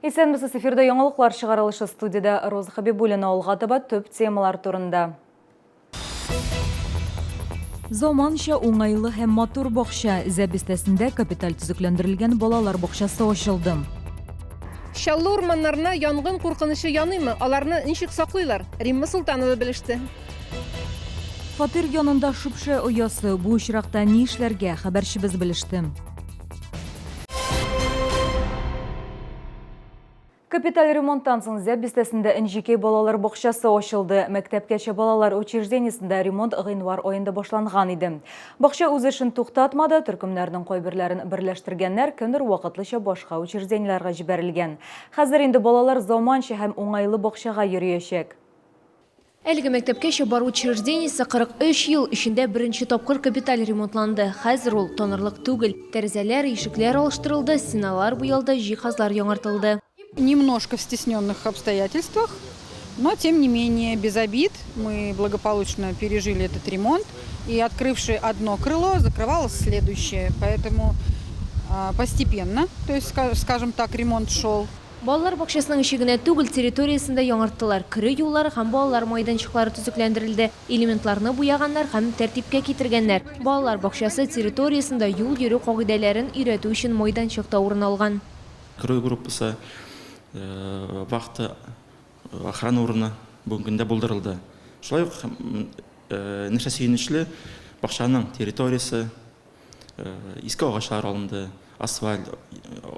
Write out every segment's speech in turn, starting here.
Исәнмесез, эфирда яңалыклар чыгарылышы студиядә Роза Хабибуллина алга таба төп темалар турында. Заманча, уңайлы һәм матур бакча. Зәб бистәсендә капиталь төзекләндерелгән балалар бакчасы ачылды. Чаллы урманнарына янгын куркынычы яныймы? Аларны ничек саклыйлар? Римма Солтанова белеште. Фатир янында шөпшә оясы. Бу очракта ни эшләргә? Хәбәрчебез белеште. Капиталь ремонттан соң Зәб бистәсендә Энҗекәй балалар бакчасы ачылды. Мәктәпкәчә балалар учреждениесендә ремонт гыйнвар аенда башланган иде. Бакча үз эшен туктатмады, төркемнәрнең кайберләрен берләштергәннәр, кемдер вакытлыча башка учреждениеләргә җибәрелгән. Хәзер инде балалар заманча һәм уңайлы бакчага йөриячәк. Әлеге мәктәпкәчә бару учреждениесе 43 ел эчендә беренче тапкыр капиталь ремонтланды. Хәзер ул танырлык түгел. Тәрәзәләр, ишекләр алыштырылды, стеналар буялды, җиһазлар яңартылды. Немножко в стесненных обстоятельствах, но тем не менее без обид мы благополучно пережили этот ремонт. И открывши одно крыло, закрывалось следующее. Поэтому постепенно, то есть, скажем так, ремонт шел. Балалар бакчасының эче генә түгел, территориясен дә яңарттылар. Керү юллары һәм балалар майданчыклары төзекләндерелде, элементларны буяганнар һәм тәртипкә китергәннәр. Балалар бакчасы территориясендә юл йөрү кагыйдәләрен өйрәтү өчен майданчык та урын алган. Керү группасы, вахта, охрана урыны бүгенге көндә булдырылды. Шулай ук, нәрсә сөенечле, бакчаның территориясе, Иске агачлар алынды, асфальт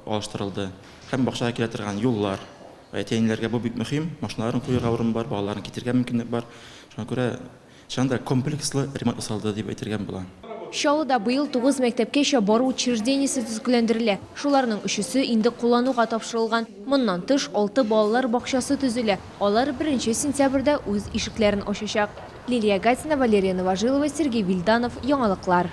алыштырылды һәм бакчага килә торган юллар. Әти-әниләргә бу бик мөһим, машиналарын куерга урын бар, балаларын китерергә мөмкинлек бар. Шуңа күрә чыннан да комплекслы ремонт ясалды дип әйтергә була. Чаллыда быел тугыз мәктәпкәчә бару учреждениесе төзекләндерелә. Шуларның өчесе инде куллануга тапшырылган. Моннан тыш, алты балалар бакчасы төзелә. Алар беренче сентябрьдә үз ишекләрен ачачак. Лилия Гатина, Валерия Новожилова, Сергей Вильданов, Яңалыклар.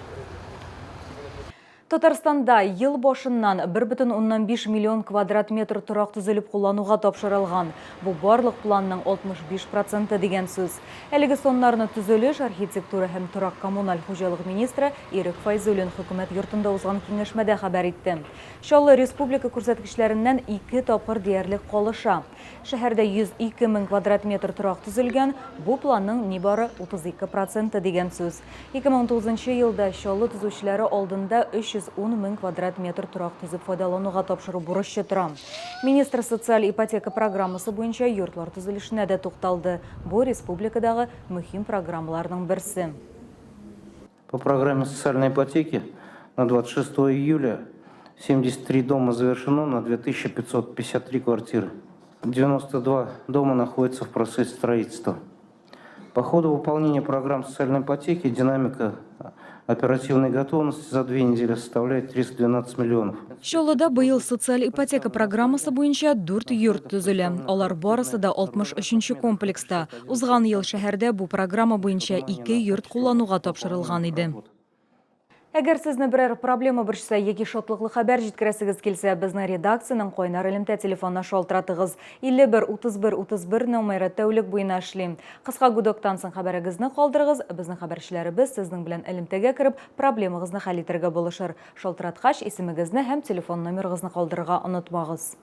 Татарстанда ел башыннан 1,5 миллион квадрат метр торак төзелеп куллануга тапшырылган. Бу барлык планның 65 проценты дигән сүз. Әлеге саннарны төзелеш, архитектура һәм торак-коммуналь хуҗалык министры Ирек Фәйзуллин Хөкүмәт йортында узган киңәшмәдә хәбәр итте. Чаллы республика күрсәткечләреннән ике тапкыр диярлек калыша. Шәһәрдә 102 мең квадрат метр торак төзелгән, бу планның нибары 32 проценты дигән сүз. 2019 елда Чаллы төзүчеләре алдында 310 мең квадрат метр торак төзеп файдалануга тапшыру бурычы тора. Министр социаль ипотека программасы буенча йортлар төзелешенә дә тукталды. Бу, республикадагы мөһим программаларның берсе. По программе социальной ипотеки на 26 июля 73 дома завершено на 2553 квартиры. 92 дома находятся в процессе строительства. По ходу выполнения программ социальной ипотеки динамика оперативной готовности за две недели составляет 312 миллионов. Чаллыда быел социаль ипотека программасы буенча дүрт йорт төзелә. Алар барысы да 63 нче комплекста. Узган ел шәһәрдә бу программа буенча ике йорт куллануга тапшырылган иде. Әгәр сезне берәр проблема борчыса яки шатлыклы хәбәр җиткерәсегез килсә, безнең редакциянең кайнар элемтә телефонына шалтыратыгыз. 51 31 31 номеры тәүлек буена эшли. Кыска гудоктан соң хәбәрегезне калдырыгыз, безнең хәбәрчеләребез сезнең белән элемтәгә кереп, проблемагызны хәл итәргә булышыр. Шалтыраткач, исемегезне һәм телефон номерыгызны калдырырга онытмагыз.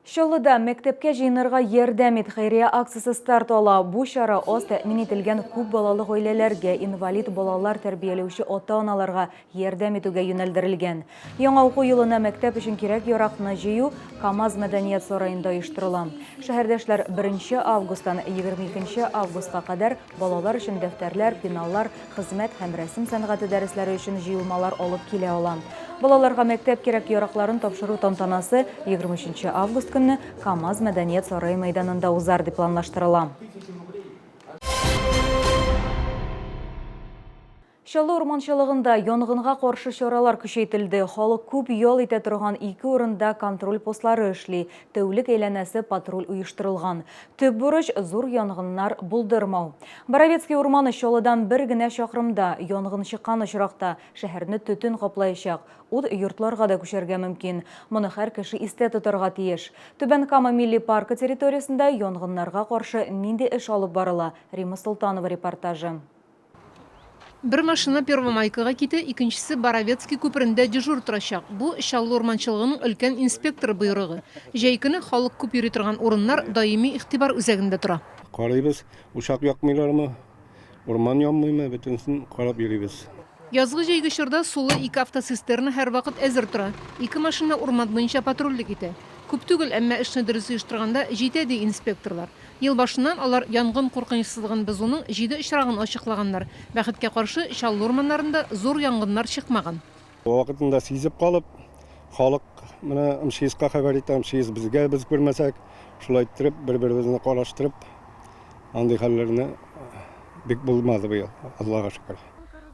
Чаллыда Мәктәпкә җыенырга ярдәм ит хәйрия акциясе старт ала. Бу чара аз тәэмин ителгән күп балалы гаиләләргә, инвалид балалар тәрбияләүче ата-аналарга ярдәм итүгә юнәлдерелгән. Яңа уку елына мәктәп өчен кирәк-яракны җыю КАМАЗ мәдәният сараенда оештырыла. Шәһәрдәшләр беренче августтан 22 августка кадәр Балалар өчен дәфтәрләр, пеналлар, хезмәт һәм рәсем сәнгате дәресләре өчен җыелмалар алып килә ала. Балаларга мәктәп кирәк-яракларын тапшыру тантанасы 23 нче август көнне КАМАЗ мәдәният сарае мәйданында узар дип планлаштырыла. Чаллы урманчылыгында янгынга каршы чаралар көчәйтелде. Халык күп ял итә торган ике урында контроль постлары эшли. Тәүлек әйләнәсе патруль оештырылган. Төп бурыч, зур янгыннар булдырмау. Боровецкий урманы Чаллыдан бер генә чакрымда. Янгын чыккан очракта, шәһәрне төтен каплаячак. Ут йортларга да күчәргә мөмкин. Моны һәр кеше истә тотарга тиеш. Түбән Кама милли паркы территориясендә янгыннарга каршы нинди эш алып барыла? Римма Солтанова репортажы. Бер машина Первомайкага китә, икенчесе Боровецкий күперендә дежур торачак. Бу, Чаллы урманчылыгының өлкән инспекторы боерыгы. Җәй көне халык күп йөри торган урыннар даими игътибар үзәгендә тора. Карыйбыз, учак якмыйлармы, урман янмыймы, бөтенесен карап йөрибез. Язгы-җәйге чорда сулы ике автоцистерна һәрвакыт әзер тора. Ике машина урман буенча патрульлек итә. Күп түгел, әмма эшне дөрес оештырганда җитә, ди инспекторлар. Ел башыннан алар янгын куркынычсызлыгын бозуның җиде очрагын ачыклаганнар. Бәхеткә каршы, Чаллы урманнарында зур янгыннар чыкмаган. Вакытында сизеп калып, халык менә МЧСка хәбәр итә, МЧС безгә, без күрмәсәк, шулай иттереп, бер-беребезне караштырып, андый хәлләрне бик булмады быел, Аллага шөкер.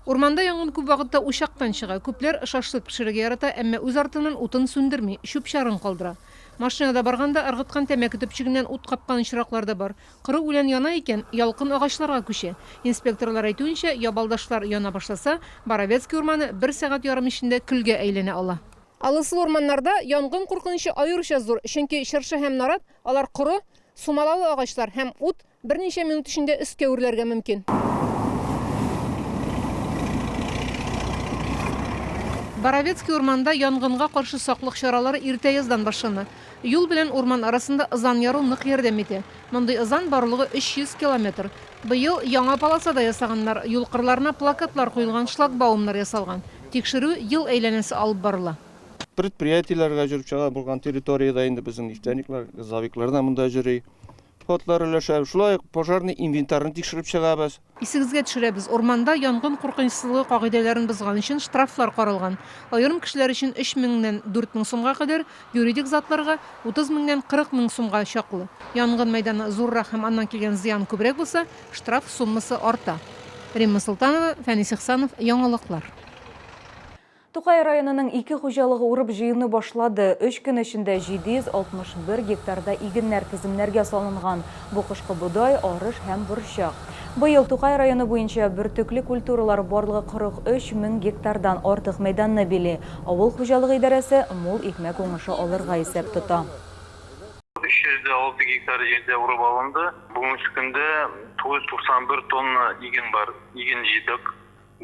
Урманда янгын күп вакытта учактан чыга. Күпләр шашлык пешерергә ярата, әмма үз артыннан утын сүндерми, чүп-чарын калдыра. Машинада барганда ыргыткан тәмәке төпчегеннән ут капкан очраклар да бар. Коры үлән яна икән, ялкын агачларга күчә. Инспекторлар әйтүенчә, ябалдашлар яна башласа, Боровецкий урманы бер сәгать ярым эчендә көлгә әйләнә ала. Алысыл урманнарда янгын куркынычы аеруча зур, чөнки чыршы һәм нарат, алар коры, сумалалы агачлар һәм ут Берничә минут эчендә өскә үрләргә мөмкин. Боровецкий урманында янгынга каршы саклык чаралары иртә яздан башлана. Юл белән урман арасында ызан яру нык ярдәм итә. Мондый ызан барлыгы 300 километр. Быел яңа полоса да ясаганнар, юл кырларына плакатлар куелган шлагбаумнар ясалган. Тикшерү ел әйләнәсе алып барыла. Предприятиеләргә йөреп чыга булган территориядә инде безнең нефтяниклар, газовиклар да монда йөри. Хатлар өләшәбез. Шулай ук пожарный инвентарьны тикшереп чыгабыз. Исегезгә төшерәбез, урманда янгын куркынычсызлыгы кагыйдәләрен бозган өчен штрафлар каралган. Аерым кешеләр өчен 3 меңнән 4 мең сумга кадәр, юридик затларга, 30 меңнән 40 мең сумга чаклы. Янгын мәйданы зуррак һәм аннан килгән зыян күбрәк булса, штраф суммасы арта. Римма Солтанова, Фәнис Ихсанов, Яңалыклар. Тукай районының ике хуҗалыгы урып-җыюны башлады. Өч көн эчендә 761 гектарда игеннәр теземнәргә салынган. Бу кышкы бодай, арыш һәм борчак. Быел Тукай районы буенча бөртекле культуралар барлыгы 43 мең гектардан артык мәйданны били. Авыл хуҗалыгы идарәсе мул икмәк уңышы алырга исәп тота. 306 гектар җирдә урып алынды. Бүгенге көндә 991 тонна иген бар, иген җыйдык.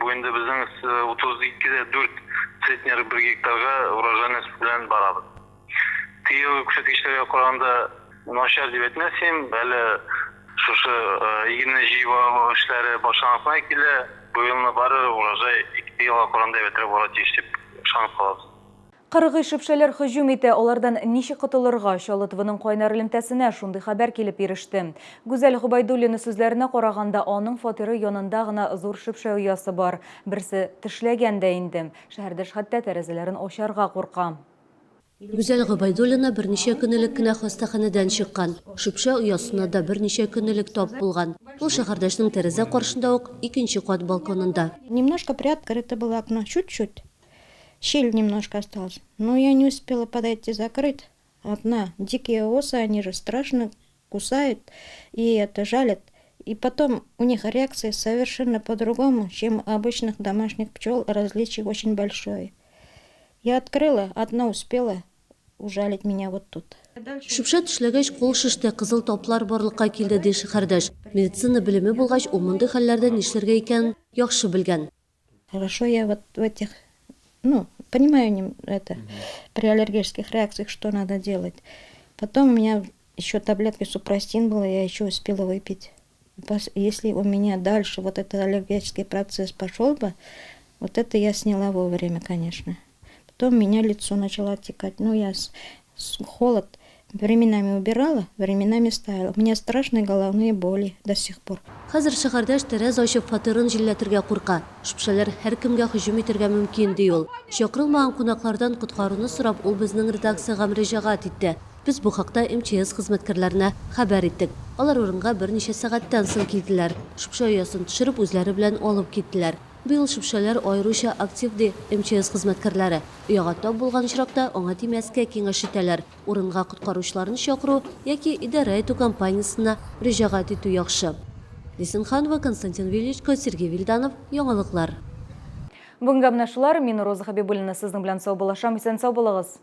Бу инде безнең 32 дә 4 центнер бер гектарга урожайность белән барабыз. Теге күрсәткечләргә караганда начар дип әйтмәс идем. Әле шушы игенне җыеп алу эшләре башланып кына килә. Бу елны бары урожай ике елга караганда әйбәтрәк булырга тиеш дип ышанып калабыз. Кыргый шөпшәләр һөҗүм итә, алардан ничек котылырга? Чаллы ТВның кайнар элемтәсенә шундый хәбәр килеп иреште. Гүзәл Гобәйдуллина сүзләренә караганда, аның фатиры янында гына зур шөпшә оясы бар. Берсе тешләгән дә инде. Шәһәрдәш хәтта тәрәзәләрен ачарга курка. Гүзәл Гобәйдуллина берничә көн элек кенә хастаханәдән чыккан. Шөпшә оясына да берничә көн элек тап булган. Ул шәһәрдәшнең тәрәзә каршында ук, икенче кат балконында. Немножко приоткрыто было окно, чуть-чуть. Щель немножко осталась. Но я не успела подойти закрыть. Одна. Дикие осы, они же страшно кусают и это жалят. И потом у них реакция совершенно по-другому, чем у обычных домашних пчел. Различие очень большое. Я открыла, одна успела ужалить меня вот тут. Шөпшә тешләгәч, кул шеште, кызыл таплар барлыкка килде, ди шәһәрдәш. Медицина белеме булгач, ул мондый хәлләрдә нишләргә икәнен яхшы белгән. Хорошо, я вот в этих, ну, понимаю это, при аллергических реакциях, что надо делать. Потом у меня еще таблетки супрастин было, я еще успела выпить. Если у меня дальше вот этот аллергический процесс пошел бы, вот это я сняла вовремя, конечно. Потом у меня лицо начало отекать. Ну, я с, с холод Временами убирала, временами ставила. У меня страшные головные боли до сих пор. Хәзер шәһәрдәш тәрәз ачып фатирын җилләтергә курка. Шөпшәләр һәркемгә һөҗүм итәргә мөмкин, ди ул. Чакырылмаган кунаклардан коткаруны сорап, ул безнең редакциягә мөрәҗәгать итте. Без бу хакта МЧС хезмәткәрләренә хәбәр иттек. Алар урынга берничә сәгатьтән соң килделәр. Шөпшә оясын төшереп, үзләре белән алып киттеләр. Быел шөпшәләр аеруча актив, ди МЧС хезмәткәрләре. Ояга тап булган очракта, аңа тимәскә киңәш итәләр. Урынга коткаручыларны чакыру яки идарә итү компаниясенә мөрәҗәгать итү яхшы. Лисин Ханова, Константин Величко, Сергей Вильданов, Яңалыклар. Бүгенгә менә шулар. Мин Роза Хәбибуллина сезнең белән саубуллашам. Исән-сау булыгыз.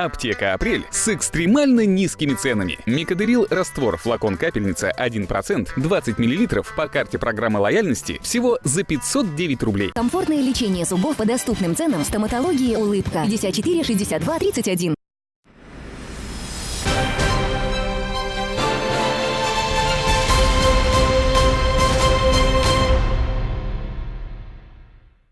Аптека Апрель с экстремально низкими ценами. Микадерил раствор, флакон капельница 1%, 20 мл по карте программы лояльности всего за 509 рублей. Комфортное лечение зубов по доступным ценам в стоматологии «Улыбка». 54 62 31.